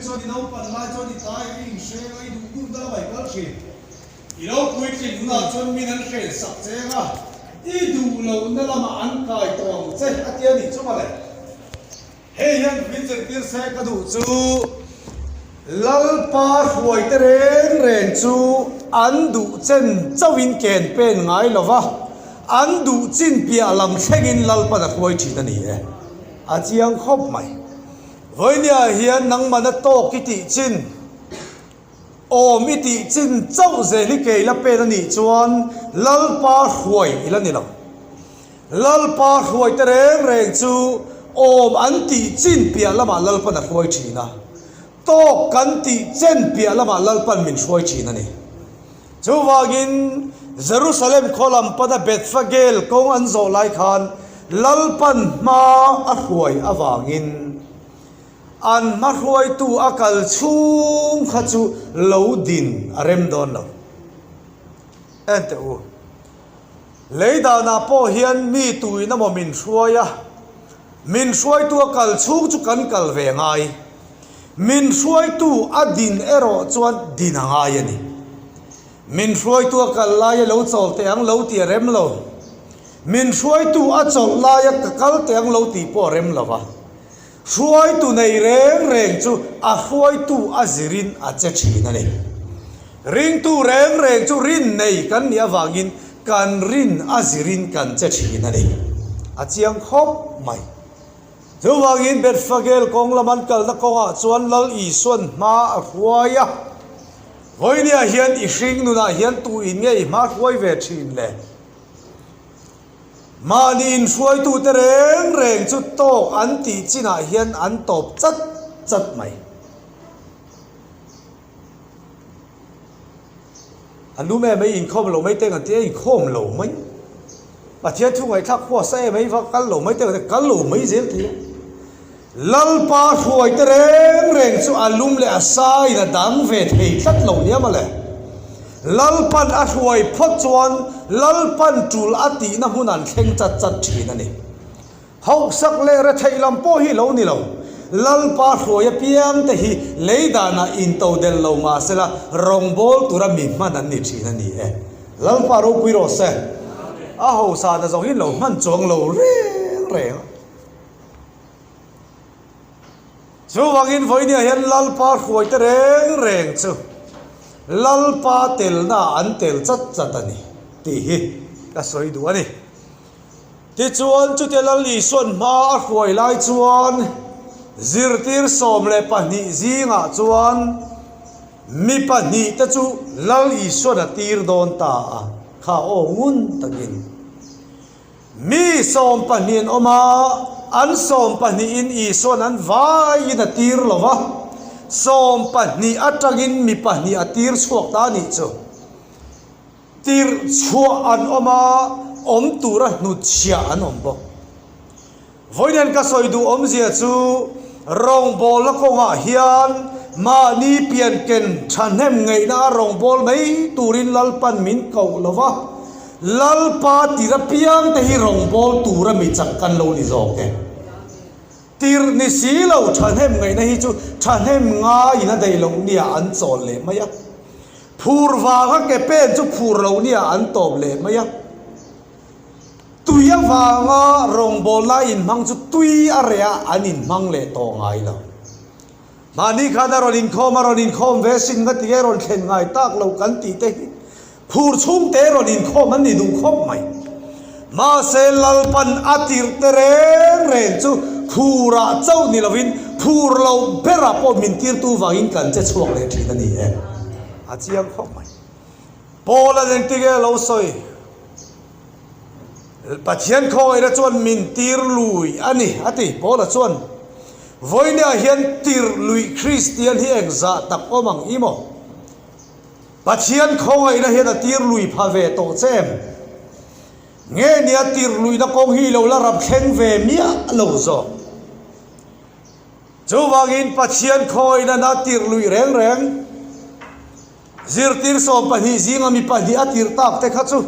chuan i naupan lai chuan i tlai i inhreng a, i duh duh na lamah i kal thin. I lo puitling hunah chuan min an hren sak cheng a, i duh lohna lamah an kai tawh ang che a ti a nih chu mawle. Hei hian min zirtir se ka duh chu Lalpa hruaite reng reng chu an duh chen chauhin ken pen ngai lo va, an duh chin piah lam thlengin Lalpan a hruai thin a ni e. A chiang khawp mai. Vawinia hian nangmahna tawk i tih chin, awm i tih chin chauh zel hi kei la pen a nih chuan Lalpa hruai i la ni lo. Lalpa hruaite reng reng chu awm an tih chin piah lamah Lalpan a hruai thin a, tawk kan tih chen piah lamah Lalpan min hruai thin a ni. Chuvangin Jerusalem khaw lam pana Bethfagel kawng an zawh lai khan Lalpan hma a hruai avangin an hmahruaitu a kal chhung kha chu lo din a rem dawn lo. En teh u. Lei danah pawh hian mi tuin emaw min hruai a, min hruaitu a kal chhung chu kan kal ve ngai. Min hruaitu a din erawh chuan din a ngai a ni. Min hruaitu a kal laia lo chawl teh ang lo tih a rem lo. Min hruaitu a chawlh laia ka kal teh ang lo tih pawh a rem lo va. Hruaitu nei reng reng chu a hruaitu a zirin a che thin a ni. Ringtu reng reng chu rin nei kan nih avangin kan rin a zirin kan che thin a ni. A chiang khawp mai. Chuvangin Bethfagel kawng lam an kalna kawngah chuan Lal Isuan hma a hruai a. Vawinia hian i hring nunah hian tu in nge i hma hruai ve thin le? Mahni inhruaitute reng reng chu tawk an tih chinah hian an tawp chat chat mai. A lum em mai, inkhawm lo mai teng an ti a, inkhawm lo mai. Pathian thu ngaihthlak huasa em mai va kal lo mai teng an ti a, kal lo mai zel thei a. Lalpa hruaite reng reng chu a lum leh a saiin a dang ve thei tlat lo nia mawle. Lalpan a hruai phawt chuan Lalpan tul a tihna hmun an thleng chat chat thin a ni. Hauhsak leh retheih lam pawh hi lo ni lo. Lalpa hruai apiang te hi lei danah intodelh lo mahsela rawngbâwl tura mi hman an ni thin a ni e. Lalpa ropui rawh se. A hausa na zawng hi lo hman chuang lo reng reng a. Chuvangin vawinia hian Lalpa hruaite reng reng chu Lalpa telna an tel chat chat a ni tih hi ka sawi duh a ni. Tichuan chutia Lal Isuan hma a hruai lai chuan zirtir 12 zingah chuan mi pahnihte chu Lal Isuan a tir dawn ta a, kha aw ngun takin. Mi 12 an awm a, an sawmpahnihin Isua'n an vaiin a tir lo va, 12 atangin mi pahnih a tir chhuak ta a nih chu. Tirh chhuah an awm a, awm tura hnutchhiah an awm bawk. Vawiin ka sawi duh awmzia chu rawngbawlna kawngah hian mahni pianken thahnem ngaihna a rawngbâwl mai turin Lalpan min koh lo va, Lalpa tir apiang te hi rawngbâwl tura mi chak kan lo ni zawk e. Tirh ni si lo thahnem ngaihna hi chu thahnem ngaiin a daih loh nia an chawl leh mai a, phur vanga ke pen chu phur loh nia an tawp leh mai a. Tui avanga rawngbawlna inhmang chu tui a reh a, an inhmang leh tawh ngai lo. Mahni khan a rawn inkhawm, a rawn inkhawm ve sin nga tige rawn thlen ngai tak lo kan tih te hi phur chhungte rawn inkhawm an ni duh khawp mai. Mahse Lalpan a tirh te reng reng chu phurah chauh ni lovin phur loh berah pawh min tirtu vangin kan che chhuak leh thin a ni e. A chiang khawp mai. Paul an engtige a lo sawi? Pathian khawngaihna chuan min tir lui a ni, a ti. Paula chuan, Vawinia hian tir lui Kristian hi engzah tak awm ang i maw? Pathian khawngaihna hian a tir lui pha ve tawh che em? Nge nia tir luihna kawng hi i lo la rap thleng ve miah lo zawk? Chuvangin Pathian khawngaihna na tir luih reng reng. Zirtir 12 zinga mi pahnih a tirh tak te kha chu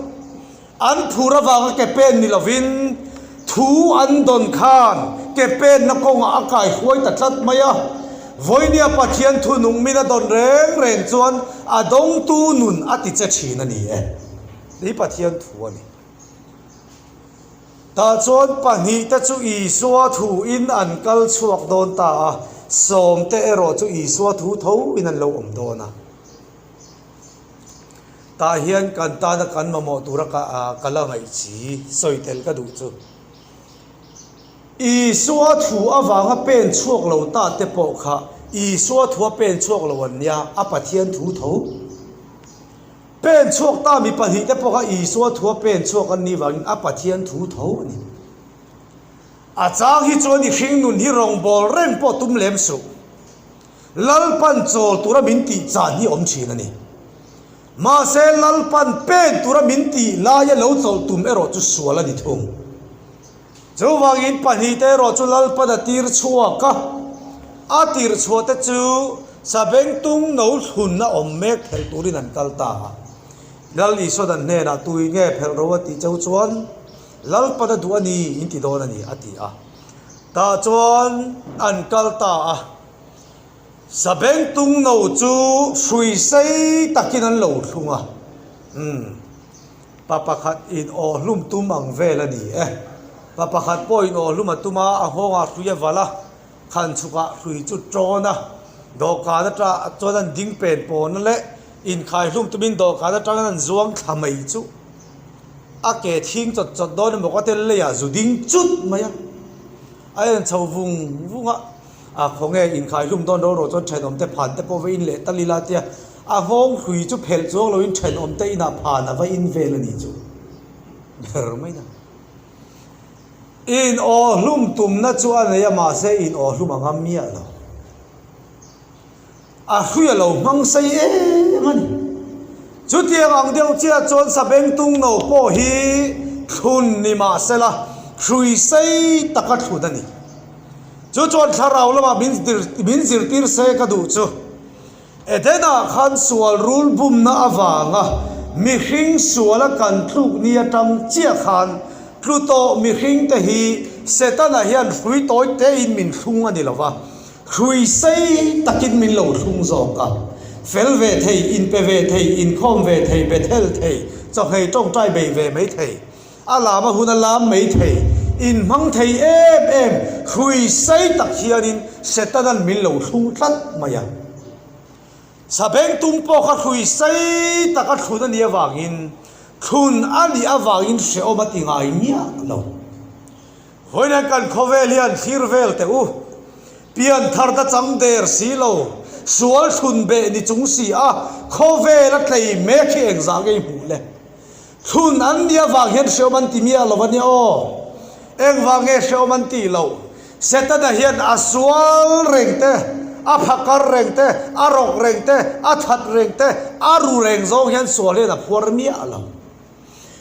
an phur avanga ke pen ni lovin thu an dawn khan ke penna kawngah a kai hruai ta tlat mai a. Vawinia Pathian thu nung min a dawn reng reng chuan a dawngtu nun a ti che thin a ni e. Tih Pathian thu a ni. Tah chuan pahnihte chu Isua thuin an kal chhuak dawn ta a, sawmte erawh chu Isua thu thoin an lo awm dawn a. Tah hian kan tana kan mamawh tura ka la ngaih chi sawi tel ka duh chu. Isua thu avanga pen chhuak lo ta te pawh kha Isua thua pen chhuak lo an nia, a Pathian thu tho. Pen chhuak ta mi pahnihte pawh kha Isua thua pen chhuak an nih vangin a Pathian thu tho a ni. A chang hi chuan i hring nun hi rawngbâwl reng pawh tum lem suh. Lalpan chawl tura min tih chan hi awm thin a ni. Mahse Lalpan pen tura min tih laia lo chawlh tum erawh chu sual a ni thung. Chuvangin pahnihte erawh chu Lalpan a tir chhuak a, a tirh chhuahte chu Sabengtung no thlun a awm mek phelh turin an kal ta a. Lal Isuan an hnenah tui nge phelh ro a tih cheu chuan Lalpan a duh a ni in ti dawn a ni a ti a. Tah chuan an kal ta a. Sabengtung no chu hrui sei takin an lo thlung a. Umm. Pa pakhat in aw hlum tum ang vel a ni e. Pa pakhat pawh in aw hlum a tum a, a nghawngah hrui a valh a, khan chhukah hrui chu ṭawn a, dawhkan atang chuan an ding pen pawn a leh inkhai hlum tumin dawhkan atangin an zuang thla mai chu a ke thing chawt chawt dawn emaw ka tel leiah zu ding chut mai a, a en chho vung vung a. A khawnge inkhai hlum dawn ro ro chuan thenawmte phan te pawh va in leh tal ila tia a nghawng hrui chu phelh chuang loin thenawmte inah phan a va in vel a nih chu ber mai na. In aw hlum tumna chu a nei a mahse in aw hlum a ngam miah lo. A hrui a lo hmang sei em a ni. Chutiang ang deuh chiah chuan Sabengtung no pawh hi thlun ni mah sela hrui sei taka thlun a ni. Chu chuan thlarau lamah min min zirtir se ka duh chu. Edenah khan sual rul bumna avanga mihring suala kan tluk ni atang chiah khan tlu tawh mihringte hi Setana hian hrui tawi tein min thlung a ni lo va. Hrui sei takin min lo thlung zawk a, fel ve thei, inpe ve thei, inkhawm ve thei, Bethel thei, chawhmei tawngtai bei ve mai thei, a lam a hun a lam mai thei, inhmang thei em em, hrui sei tak hianin Setana'n min lo thlung tlat mai a. Sabengtung pawh kha hrui sei taka thlun a nih avangin, thlun a nih avangin hrehawm a ti ngai miah lo. Vawiin kan khawvel hian thlir vel teh u. Pian tharna chang der si lo, sual thlun beh ni chung si a, khawvel a tlei mek hi engzah ngei hmuh le? Thlun an nih avang hian hreawm an ti miah lo a nia aw. Engvang nge hreawm an tih loh? Setana hian a sual reng te, a phakar reng te, a rawk reng te, a that reng te, a ru reng zawng hian sual hian a phuar miah lo.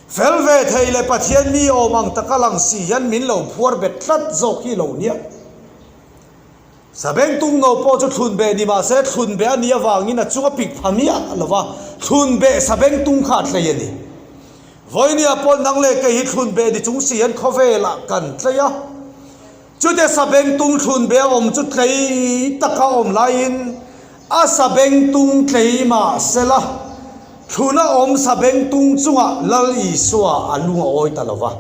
Fel ve thei leh Pathian mi awm ang taka lang si hian min lo phuar bet tlat zawk hi lo nia. Sabengtung no pawh chu thlun beh ni mah se thlun beh a nih avangin a chung a pik pha miah lo va, thlun beh sabengtung kha a tlei a ni. Vawinia pawh nang leh kei hi thlun beh ni chung si hian khawvelah kan tlei a. Chute sabengtung thlun beh a awm chu tlei taka awm laiin a sabengtung tlei mah sela, thlun a awm sabengtung chungah Lal Isua a lung a awi ta lo va.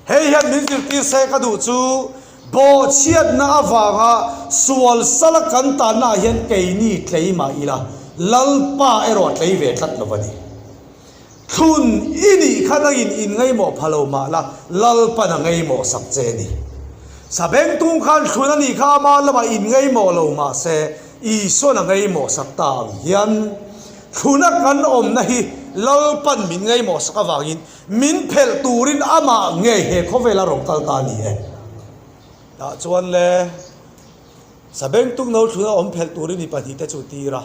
Hei hian min zirtir se ka duh chu bawhchhiatna avanga sual sala kan tannaah hian keini tlei mah ila Lalpa erawh a tlei ve tlat lo va ni. Thlun i nih kha nangin in ngaimawh pha lo mah la, Lalpan a ngaimawh sak che a ni. Sabengtung khan thlun a nih kha ama lamah in ngaimawh lo mah se, Isuan a ngaimawh sak ta ang hian thluna kan awmna hi Lalpan min ngaimawh sak avangin min phelh turin amah ngei he khawvela rawn kal ta a ni e. Tah chuan le, Sabengtung no thluna awm phelh turin mi pahnihte chu tir a.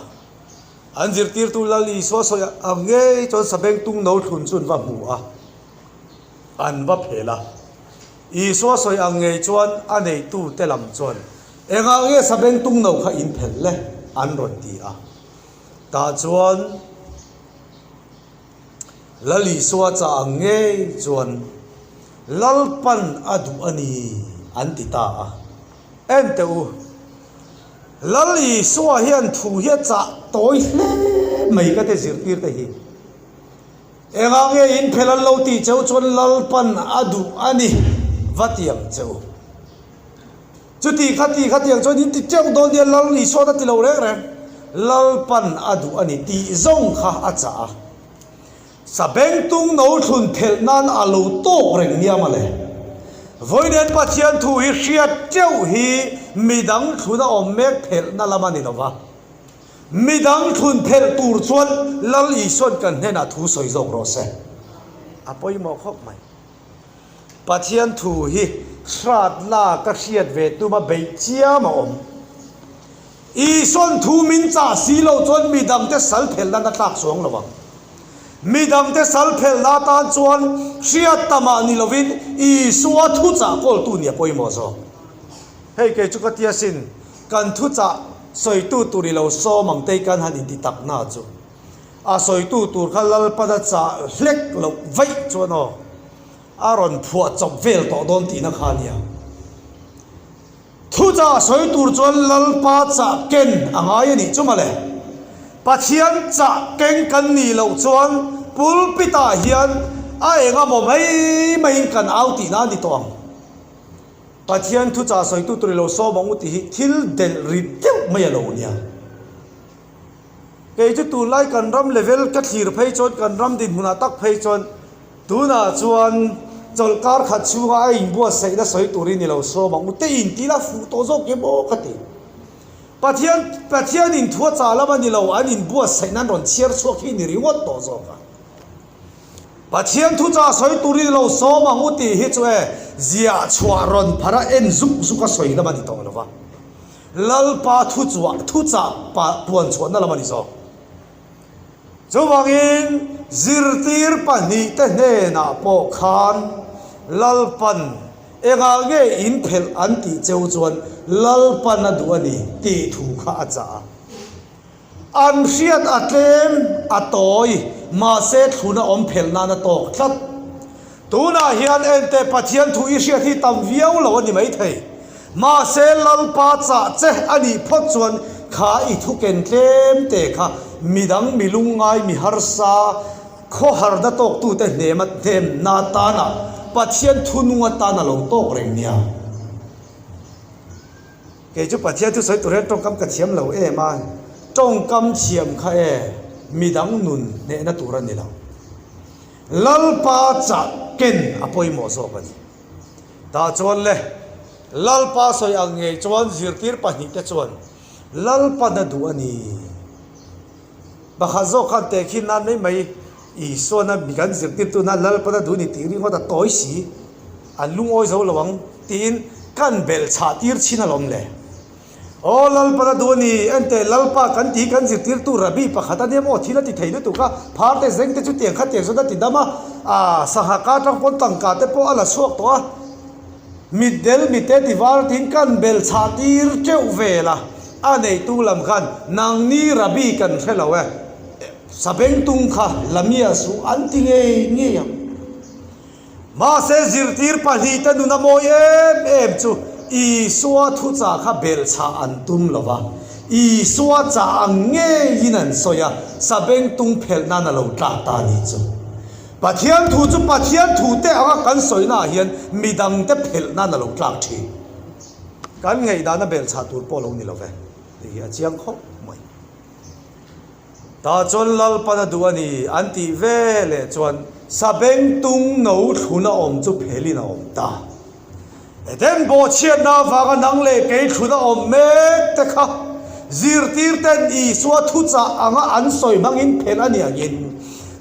An zirtirtu Lal Isua sawi ang ngei chuan sabengtung no thlun chu an va hmu a, an va phel a. Isua sawi ang ngei chuan a neitute lam chuan, Engah nge sabengtung no kha in phelh le? an rawn ti a. Tah chuan Lal Isua chah ang ngei chuan, Lalpan a duh a ni, an ti ta a. En teh u. Lal Isua hian thu hi a chah tawi hle mai ka te zirtir te hi. Engah nge in phelh an lo tih cheu chuan Lalpan a duh a ni va ti ang che u. Chuti kha ti kha tiang chuan in ti teuh dawn nia Lal Isuan a ti lo reng reng. Lalpan a duh a ni tih zawng kha a chah a. Sabengtung no thlun phelh nan a lo tawk reng nia mawle. Vawiin Pathian thu hi hriat teuh hi midang thlun a awm mek phelhna lam a ni lo va. Midang thlun phelh tur chuan Lal Isuan kan hnenah thu sawi zawk rawh se. A pawimawh khawp mai. Pathian thu hi hrat lak a hriat ve tuma beih chiam a awm. Isuan thu min chah si lo chuan midangte sal phelh nan a tlak chuang lo ang. Midangte sal phelhna atan chuan hriat tamah ni lovin Isua thuchah kawltu nia pawimawh zawk. Hei kei chu ka tia sin, kan thuchah sawitu tur i lo sawm ang tei kan han inti takna chu. A sawitu tur kha Lalpana chah hlek loh vaih chuan aw, a rawn phuah chawp vel tawh dawn tihna kha a nia. Thuchah sawi tur chuan Lalpa chah ken a ngai a nih chu mawle. Pathian chah keng kan nih loh chuan pulpit ah hian a eng amaw mai maiin kan au tihna a ni tawh ang. Pathian thuchah sawitu tur i lo sawm ang u tih hi thil delh ri deuh mai a lo nia. Kei chu tunlai kan ram level ka thlir phei chuan kan ram dinhmunah tak phei chuan tunah chuan chawlhkar khat chhunga a inbuatsaihna sawi turin i lo sawm ang u te in tih la fuh tawh zawk em aw ka ti. Pathian Pathianin thu a chah lam a ni lo an inbuatsaihna an rawn chhiar chhuak hi ni ringawt tawh zawk a. Pathian thu chah sawi turin i lo sawm ang u tih hi chu e ziah chhuah rawn phar a en zuk zuk a sawi lam a ni tawh lo va. Lalpa thuchhuah thuchah puan chhuahna lam a ni zawk. Chuvangin zirtir pahnihte hnenah pawh khan Lalpan engah nge in phelh an tih cheu chuan Lalpan a duh a ni tih thu kha a chah a. An hriat a tlem a tawi, mahse thluna awm phelh nan a tawk tlat. Tunah hian enteh Pathian thu i hriat hi tam viau lo a ni maithei. Mahse Lalpa chah che a nih phawt chuan kha i thu ken tlem te kha midang mi lungngai mi harsa khawharna tawktute hnema hnemna atana Pathian thu nung atan a lo tawk reng nia. Kei chu Pathian chu sawi tur hian tawngkam ka thiam lo em a, tawngkam thiam kha e midang nun hnehna tur a ni lo. Lalpa chah ken a pawimawh zawk a ni. Tah chuan le, Lalpa sawi ang ngei chuan zirtir pahnihte chuan Lalpan a duh a ni. Pakhat zawk khan tehkhin nan mai mai Isuana mi kan zirtirtu nan Lalpan a duh ni tih ringawt a tawi si, an lungawi zo lo ang tiin kan belh chhah tir chin alawm le. Aw Lalpan a duh a ni, enteh Lalpa kan tih hi kan zirtirtu Rabbi pakhat a nia maw thil a ti thei lutuk a, phar te zeng te chu tiang kha tiang chuan a ti dam a, aa sangha ka atang pawn tangka te pawh a la chhuak tawh a. Mitdel mite ti var tiin kan bel chhah tir teuh vel a, a neitu lam khan nangni Rabbi kan hre lo e, sabengtung kha la miah suh an ti ngei ngei ang. Mahse zirtir pahnihte nun a mawi em em chu Isua thuchah kha bel chhah an tum lo va, Isua chah ang ngeiin an sawi a, sabengtung phelh nan a lo tlak ta a nih chu. Pathian thu chu Pathian thu te anga kan sawina ah hian midangte phelh nan a lo tlak thin. Kan ngaihdan a belhchhah tur pawh lo ni lo ve tih hi a chiang khawp mai. Tah chuan Lalpan a duh a ni an tih ve leh chuan sabengtung no thluna awm chu phelhin a awm ta. Eden bawhchhiatna avanga nang leh kei thluna awm mek te kha zirtirten Isua thuchah anga an sawi hmangin phelh a ni angin,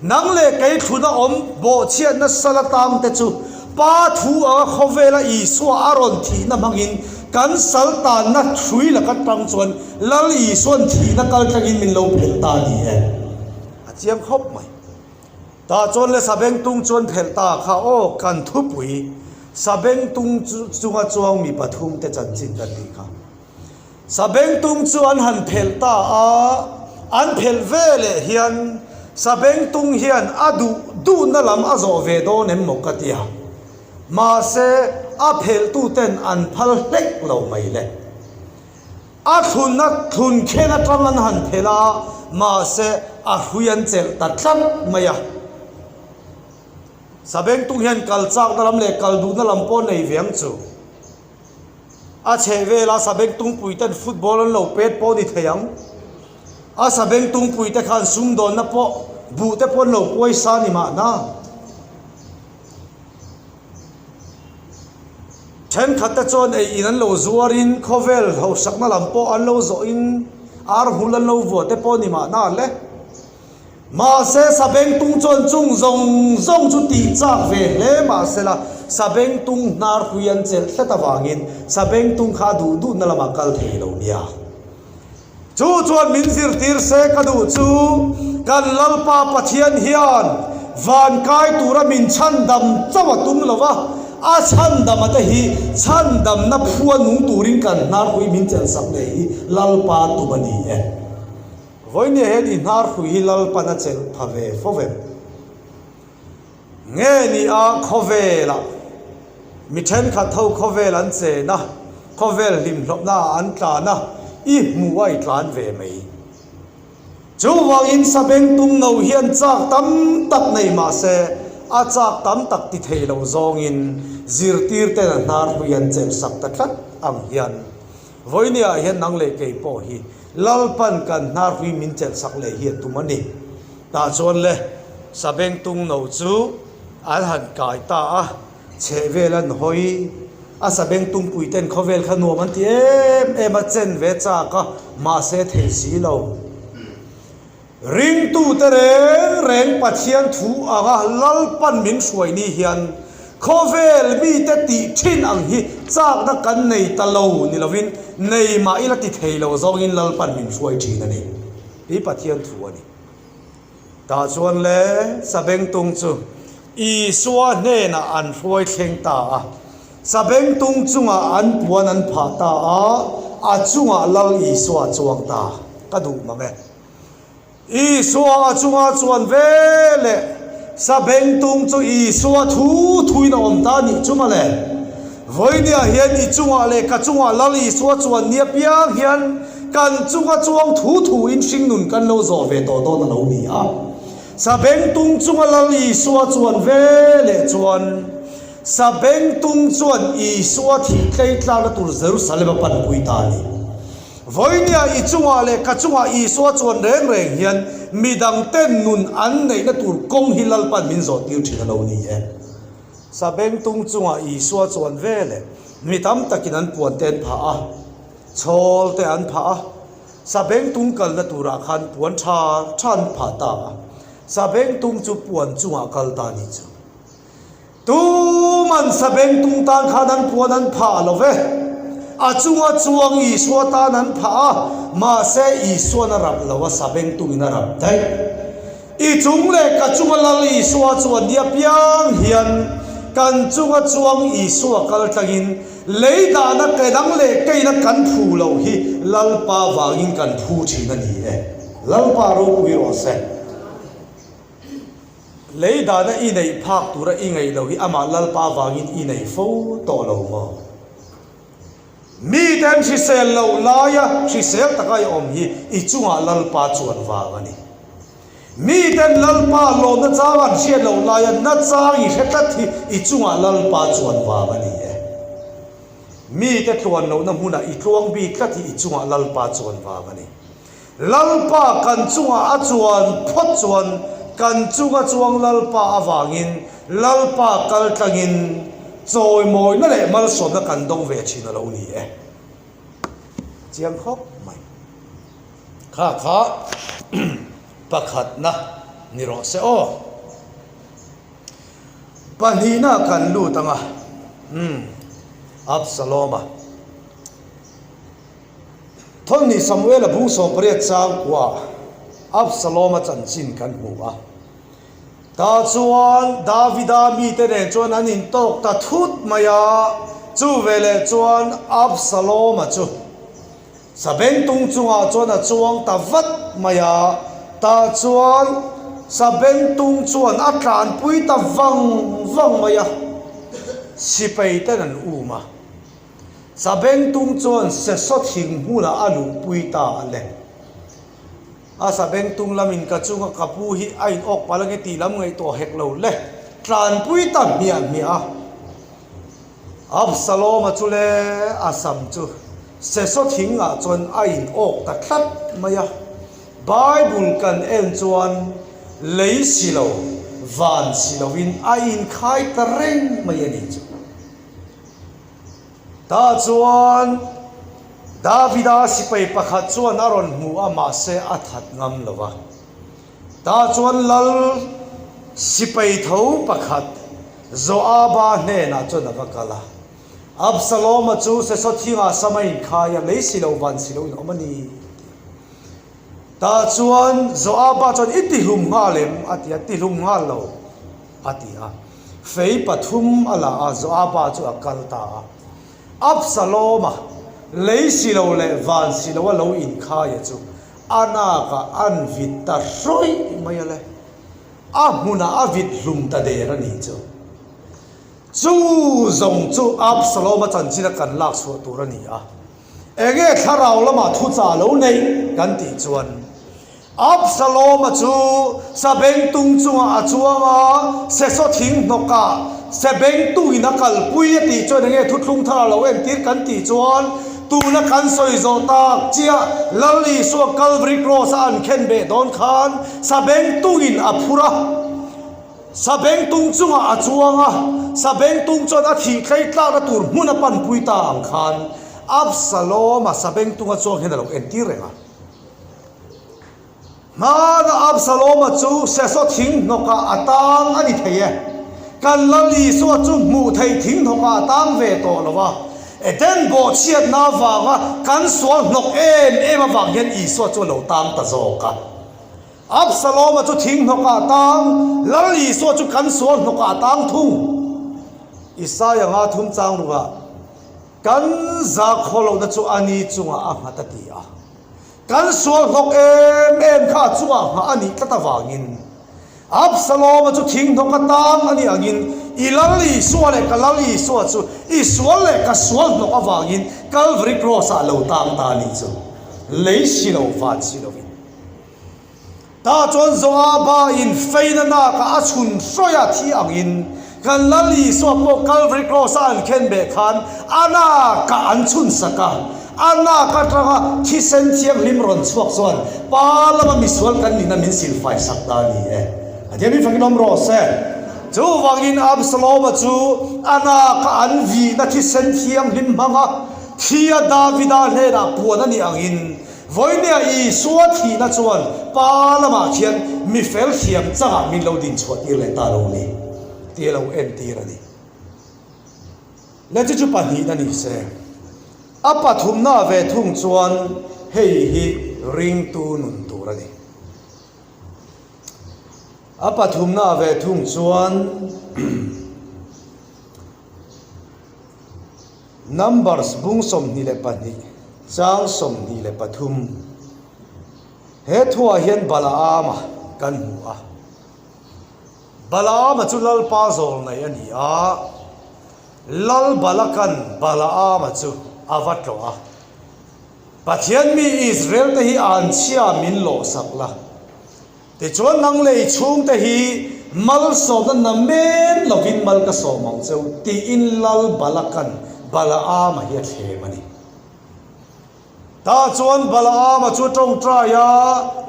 nang leh kei thluna awm bawhchhiatna sal atang te chu Pa thu anga khawvela Isua a rawn thihna hmangin kan sal tanna hrui laka tang chuan Lal Isuan thihna kal tlangin min lo phelh ta a ni e. A chiang khawp mai. Tah chuan le Sabengtung chuan phelh ta kha aw kan thupui Sabengtung chunga chuang mi pathum te chanchin kan tih kha. Sabengtung chu an han phelh ta a, an phelh ve leh hian Sabengtung hian a duh duhna lam a zawh ve dawn em maw ka tia. Mahse a phelh tuten an phal hlek lo mai le. A thlunna thlun khen atang an han phelh a, mahse a hrui an chelh ta tlat mai a. Sabengtung hian kal chakna lam leh kal duhna lam pawh nei ve ang chu. A chhehvela sabengtungpui ten football an lo pet pawh ni thei ang. A sabengtungpui te khan sumdawnna pawh buh te pawh an lo kuaisa ni mahna. Thenkhat te chuan ei in an lo zuar in khawvel hausakna lam pawh an lo zawh in ar hmul an lo vuah te pawh ni mahna le. Mahse Sabengtung chuan chung zawng zawng chu tih chak ve hle mahsela Sabengtung hnar hui an chelh tlat avangin Sabengtung kha a duh duhna lamah kal thei lo nia. Chu chuan min zirtir se ka duh chu kan Lalpa Pathian hian van kai tura min chhandam chauh a tum lo va, a chhandama te hi chhandamna phua nung turin kan hnar hui min chelhsak leh hi Lalpa tum a ni e. Vawinia hian i hnar hrui hi Lalpan a chelh pha ve fo vem? Nge ni a khawvelah mi thenkhat ho khawvel an chen a, khawvel hlimhlawpna ah an tlan a, i hmuh a i tlan ve mai. Chuvangin Sabengtung no hian chak tam tak nei mah se a chak tam tak ti thei lo zawngin zirtirten a hnar hrui an chelh sak ta tlat ang hian Vawinia hian nang leh kei pawh hi Lalpan kan hnar hlui min chelh sak leh hi a tum a ni. Tah chuan le Sabengtung no chu an han kai ta a, chheh vel an hawi a, Sabengtung pui ten khawvel kha nuam an ti em em a, chen ve chak a, mahse thei si lo. Ringtute reng reng Pathian thu anga Lalpan min hruai ni hian khawvel mite tih thin ang hi chakna kan nei ta lo ni lovin nei mah ila ti thei lo zawngin Lalpan min hruai thin a ni tih Pathian thu a ni. Tah chuan le Sabengtung chu Isua hnenah an hruai thleng ta a, Sabengtung chungah an puan an phah ta a, a chungah Lal Isua a chuang ta. Ka duh mang e. Isua a chunga chuan ve leh Sabengtung chu Isua thu thuin a awm ta nih chu mawle. Vawinia hian i chungah leh ka chungah Lal Isua chuan nia piang hian kan chunga chuang thu thuin hringnun kan lo zawh ve tawh dawn a lo ni a. Sabengtung chunga Lal Isua chuan ve leh chuan Sabengtung chuan Isua thih tlei tlakna tur Jerusalem a panpui ta a ni. Vawinia i chungah leh ka chungah Isua chuan reng reng hian midang ten nun an neihna tur kawng hi Lalpan min zawhtir thin a lo ni e. Sabengtung chungah Isua chuan ve leh mi tam takin an puan te an phah a, chhawl te an phah a, Sabengtung kalna turah khan puan tha tha an phah ta a, Sabengtung chu puan chungah kal ta a nih chu. Tuman Sabengtung tan khan an puan an phah lo ve. A chunga chuang Isua tan an phah a, mahse Isuan a rap lo a, Sabengtungin a rap daih. I chung leh ka chunga Lal Isua chuan nia piang hian kan chunga chuang Isua kal tlangin lei dahna ke dang leh keina kan phu loh hi Lalpa vangin kan phu thin a ni e. Lalpa ropui rawh se. Lei dahna i neih phak tura i ngaih loh hi amah Lalpa vangin i nei fo tawh lo maw? Mite an hrisel loh laia hrisel taka i awm hi i chungah Lalpa chuan vang a ni. Miten Lalpa lawmna chang an hriat loh laia na chang i hre tlat hi i chungah Lalpa chuan vang a ni e. Mite tluan lohna hmunah i tluang bik tlat hi i chungah Lalpa chuan vang a ni. Lalpa kan chungah a chuan phawt chuan kan chunga chuang Lalpa avangin Lalpa kal tlangin chawimawina leh malsawmna kan dawng ve thin a lo ni e. Chiang khawp mai. Kha kha pakhatna ni rawh se aw. Pahnihna kan lut ang a, umm Absalom-a. Thawlhnih Samuela bung 18 chang kuah Absalom-a chanchin kan hmu a. Tah chuan Davida mite nen chuan an intawk ta thut mai a, chu veleh chuan Absalom-a chu Sabengtung chungah chuan a chuang ta vat mai a, tah chuan Sabengtung chuan a tlanpui ta vang vang mai a, sipaiten an um a. Sabengtung chuan sesaw thing hmunah a luhpui ta a le. A sabengtung lamin ka chunga ka pu hi a in awk palh ange tih lam ngaihtuah hek lo le. Tlanpui ta hmiah hmiah a. Absalom-a chu le a sam chu sesaw thingah chuan a in awk ta tlat mai a. Bible kan en chuan lei si lo, van si loin a inkhai ta reng mai a nih chu. Tah chuan Davida sipai pakhat chuan a rawn hmu a, mahse a that ngam lo va. Tah chuan lal sipai tho pakhat Joaba hnenah chuan a va kal a. Absaloma chu Sesothinga sama inkhai a, lei si lo van si lo in awm a ni, ti a. Tah chuan Joaba chuan, I tihlum nghal em? a ti a, Tihlum nghal lo, a ti a. Fei pathum a la a, Joaba chu a kal ta a. Absaloma, lei si lo leh van si lo a lo inkhaia chu a nakah an vit ta hrawih mai a le. A hmunah a vit hlum ta der a nih chu. Chu zawng chu Absaloma chanchina kan lak chhuah tur a ni a. Enge thlarau lamah thuchah lo neih kan tih chuan Absalom-a chu sabengtung chungah a chuang a, sesaw thing hnawkah sebengtungin a kalpui a tih chuan enge thuthlung thar a lo entir kan tih chuan tuna kan sawi zawh tak chiah Lal Isua Calvary Cross-a an khenbeh dawn khan sabengtungin a phur a. Sabengtung chungah a chuang a, Sabengtung chuan a thih tlei tlakna tur hmun a panpui ta ang khan Absalom-a Sabengtung a chuang hian a lo entir reng a. Hmana Absalom-a chu sesaw thing hnawkah a tang a ni thei e. Kan Lal Isua chu hmuh theih thing hnawkah a tang ve tawh lo a. Eden bawhchhiatna avanga kan sual hnawk em em avang hian Isua chu a lo tang ta zawk a. Absalom-a chu thing hnawkah tang, Lal Isua chu kan sual hnawkah tang thung. Isaia nga thum chang rukah, Kan zakhaw lohna chu a ni chungah a nghat a ti a. Kan sual hnawk em em kha a chungah nghah a nih tlat avangin, Absalom-a chu thing hnawka tang a nih angin, I Lal Isua leh ka Lal Isua chu i sual leh ka sual hnawk avangin Calvary Cross-ah lo tang ta a nih chu, lei si lo van si lovin. Tah chuan Joaba in feina nakah a chhun hrawih a thi angin kan Lal Isua pawh Calvary Cross a an khen beh khan a nakah an chhun sak a. A nak atanga thisen thianghlim rawn chhuak chuan Pa lama misual kan nihna min silfai sak ta a ni e. A tia mi fakin awm rawh se. Chuvangin Absalom-a chu a nakah an vihna thisen thianghlim hmanga thi a Davida hnenah puan a nih angin Vawinia Isua thihna chuan Pa lamah khian mi fel thiam changah min lo din chhuah tir leh ta lo ni tih a lo entir a ni. Le chu chu pahnihna ni se. A pathumna ve thung chuan hei hi ringtu nun tur a ni. A pathumna ve thung chuan Numbers bung 22, chang 23. He thuah hian Balaama kan hmu a. Balaama chu Lalpa zawl nei a ni a, Lal Balakan Balaama chu a va tlawh a. Pathian mi Israel te hi anchhia min lawhsak la. Tichuan nang lei chhungte hi malsawmna na men lovin mal ka sawm ang cheu tiin Lal Balakan Balaama hi a thlem a ni. Tah chuan Balaama chu a tawngtai a,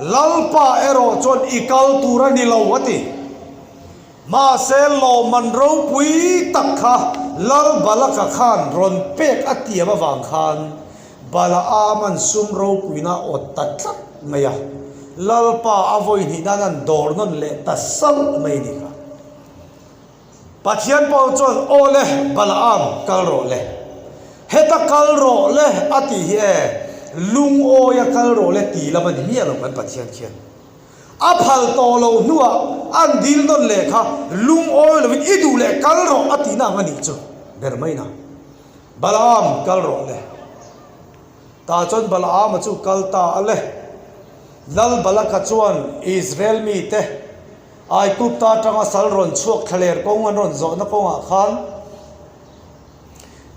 Lalpa erawh chuan i kal tur a ni lo a ti. Mahse lawmman ropui tak kha Lal Balaka khan rawn pek a tiam avang khan Balaam an sum ropuina awt ta tlat mai a, Lalpa a vawi hnih nan an dawr nawn leh ta salh mai ni kha. Pathian pawh chuan, Aw le, Balaam, kal rawh le. Heta kal rawh le a tih hi e, lungawia kal rawh le ti lam a ni miah lo kan Pathian khian. A phal tawh lo hnuah an dil nawn leh kha lungawi lovin i duh leh kal rawh a tihna ang a nih chu ber mai na. Balaam kal rawh le. Tah chuan Balaama chu kal ta a le. Lal Balaka chuan Israel mite Aigupta atanga sal rawn chhuak thlaler kawng an rawn zawhna kawngah khan.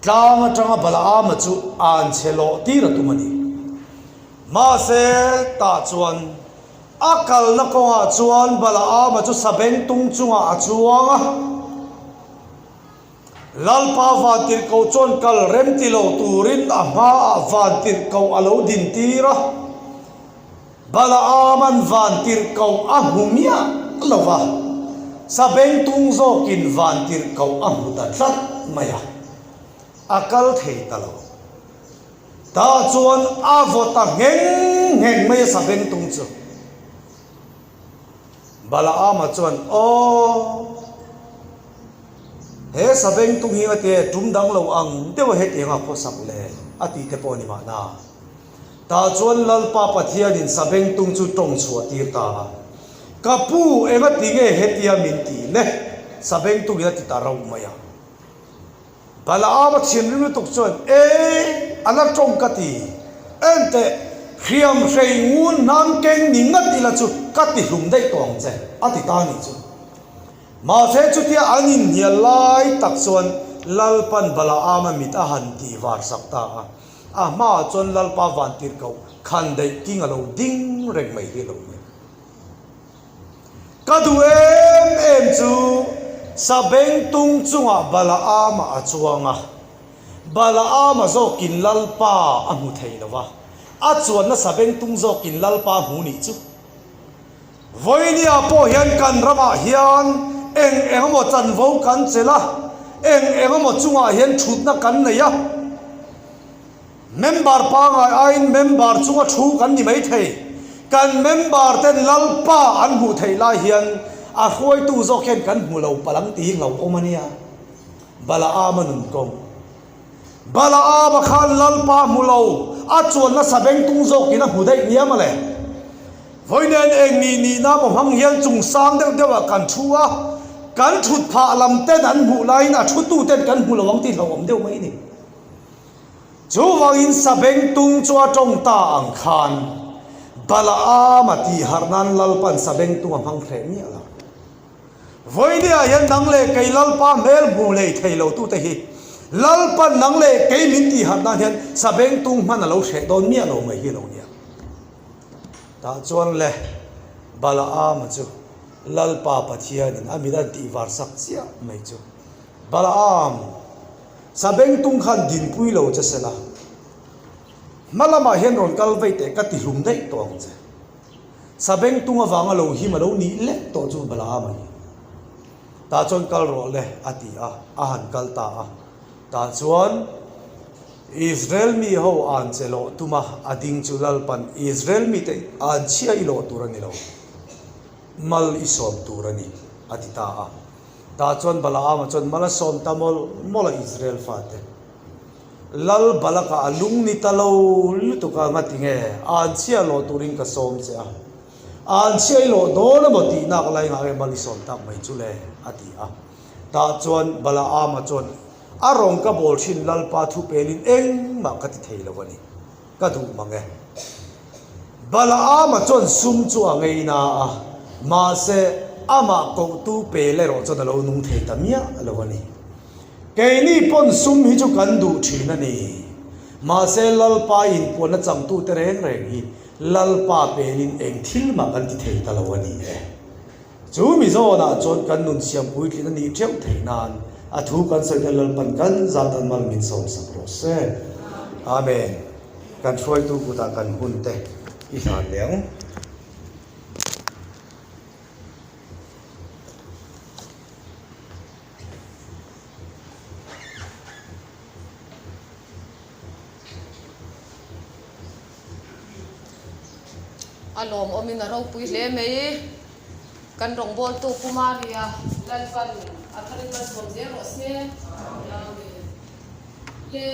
Tlang atanga Balaama chu an chhe lawh tir a tum a ni. Mahse, tah chuan a kalna kawngah chuan Balaama chu sabengtung chungah a chuang a. Lalpa vantirhkoh chuan kal rem ti lo turin a hmaah vantirhkoh a lo dintir a. Balaama'n vantirhkoh a hmu miah lo va, sabengtung zawkin vantirhkoh a hmu ta tlat mai a, a kal thei ta lo. Tah chuan a vaw ta ngheng ngheng mai a sabengtung chu. Balaama chuan, Aw, he sabengtung hi ngate tum dang lo ang deuha hetiang a khawsak le? a tih te pawh a ni mahna. Tah chuan Lalpa Pathianin sabengtung chu tawng chhuah tir ta a, Ka pu, engati nge hetia min tih le? Sabengtungin a ti ta rauh mai a. Balaam a thinrim lutuk chuan, E, a la tawng ka ti. Enteh, hriam hrei ngun hnam keng ni ngat ila chu ka ti hlum daih tawh ang che, a ti ta a nih chu. Mahse chutia an inhnial lai tak chuan Lalpan Balaam a mit a han tih var sak ta a. A hmaah chuan Lalpa vantirhkoh khan daih king a lo ding reng mai hi a lo ni. Ka duh em em chu Sabengtung chungah Balaama a chuang a, Balaama zawkin Lalpa a hmu thei lo va, a chuanna Sabengtung zawkin Lalpa a hmu nih chu. Vawinia pawh hian kan ramah hian eng eng emaw chanvo kan chelh a, eng eng emaw chungah hian thutna kan nei a, Member pangai aiin member chunga thu kan ni mai thei. Kan member ten Lalpa an hmuh theih lai hian a hruaitu zawk hian kan hmu lo palh ang tih hi hlauhawm a nia. Balaama nun kawng. Balaama khan Lalpa hmu lo, a chuan nasa bengtung zawkin a hmu daih nia mawle. Vawiin eng nih nihna maw hmang hian chung sang deuh deuhah kan thu a, kan thut phah lam ten an hmuh laiin a thutu ten kan hmu lo ang tih hlauhawm deuh mai a ni. Chuvangin Sabengtung chu a tawng ta ang khan Balaama tih harh nan Lalpan Sabengtung a hmang hreh miah lo. Vawinia hian nang leh kei Lalpa hmel hmu lei thei lo tute hi Lalpan nang leh kei min tih harh nan hian Sabengtung hman a lo hreh dawn miah lo mai hi lo nia. Tah chuan le Balaama chu Lalpa Pathianin a mit a tih var sak chiah mai chu Balaam! Sabengtung khan dinpui lo che sela, hma lamah hian rawn kal vei teh ka ti hlum daih tawh ang che. Sabengtung avanga lo him a lo nih lek tawh chu Balaam a ni. Tah chuan kal rawh le a ti a, a han kal ta a. Tah chuan Israel mi ho an che lawh tum a, a ding chu Lalpan Israel mite an chhia i lawh tur a ni lo, mal i sawm tur a ni a ti ta a. Tah chuan Balaama chuan mal a sawm ta mawlh mawlh a Israel fate. Lal Balaka a lung ni ta lo lutuk a, ngati nge an chhia lawh turin ka sawm che a, an chhia i lawh dawn emaw tih nak lai ngah nge mal i sawm tak mai chu le a ti a. Tah chuan Balaama chuan a rawng ka bawl thin Lalpa thu pelin engmah ka ti thei lo a ni. Ka duh mang e. Balaama chuan sum chu a ngei na a, mahse amah kohtu pel erawh chuan a lo nung thei ta miah lo a ni. Keini pawn sum hi chu kan duh thin a ni. Mahse Lalpa inpuanna changtute reng reng hi Lalpa pelin eng thil mah kan ti thei ta lo a ni e. Chu mi zawnah chuan kan nun siam puitlin a nih theuh theih nan a thu kan sawi te Lalpan kan zat an mal min sawm sak rawh se. Amen. Kan hruaitu kutah kan hun te i hlan leh ang. A lawmawmin a ropui hle mai. Kan rawngbawltu Pu Maria Lalpan a tharin malsawm zel rawh se. Amen. Le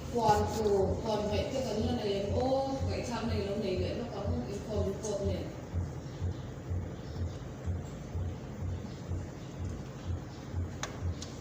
huan tur huan ngaih te kan la nei.